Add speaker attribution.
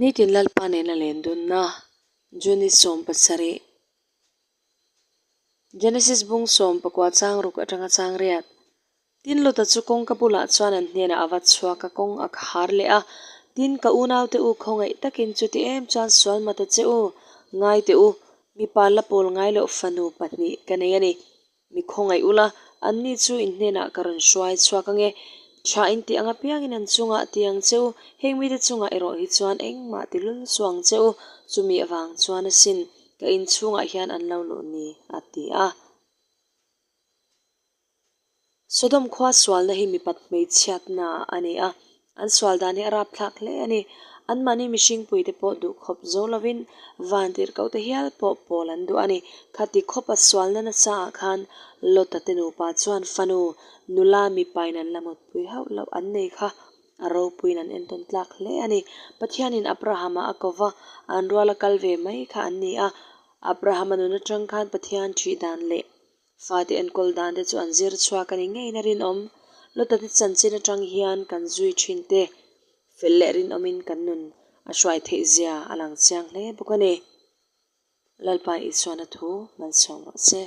Speaker 1: Nitin Lalpa nena len dunna, June 17. Genesis bung 19 chang ruk atanga chang riat. Tin Lota chu kawngka bulah chuan an hnenah a va chhuak a, kawng a khar leh a. Tin, ka unaute u khawngaih takin chuti em chuan sual mata che u, ngai teh u, mipa la pawl ngai loh fanu pahnih ka nei a ni. Mi khawngaih ula, anni chu in hnenah ka rawn hruai chhuak ange. Tha in tih ang apiangin an chungah ti ang che u, heng mite chungah erawh hi chuan engmah ti lul suh ang che u, chumi avang chuan asin ka inchhungah hian an lo luh ni, a ti a. Sodom khua sualna hi mipat hmeichhiatna a ni a, an sual dan hi a rapthlak hle a ni. Anmahni mihringpuite pawh duh khawp zo lovin van tirhkohte hial pawh pawl an duh a ni. Khati khawpa sualna nasa ah khan Lota te nupa chuan fanu, nula mipain an la mutpui hauh loh an nei kha a ropuiin an entawn tlak hle a ni. Pathianin Abrahama a ko va, an ruala kal ve mai kha an ni a. Abrahama nun atang khan Pathian ṭhih dan leh Fate enkawl dan te chu an zir chhuak a ni ngeiin a rinawm. Lota te chanchin atang hian kan zui thin te fel leh rinawmin kan nun a hruai theih zia a lang chiang hle bawk a ni. Lalpa Isuana thu malsawm rawh se.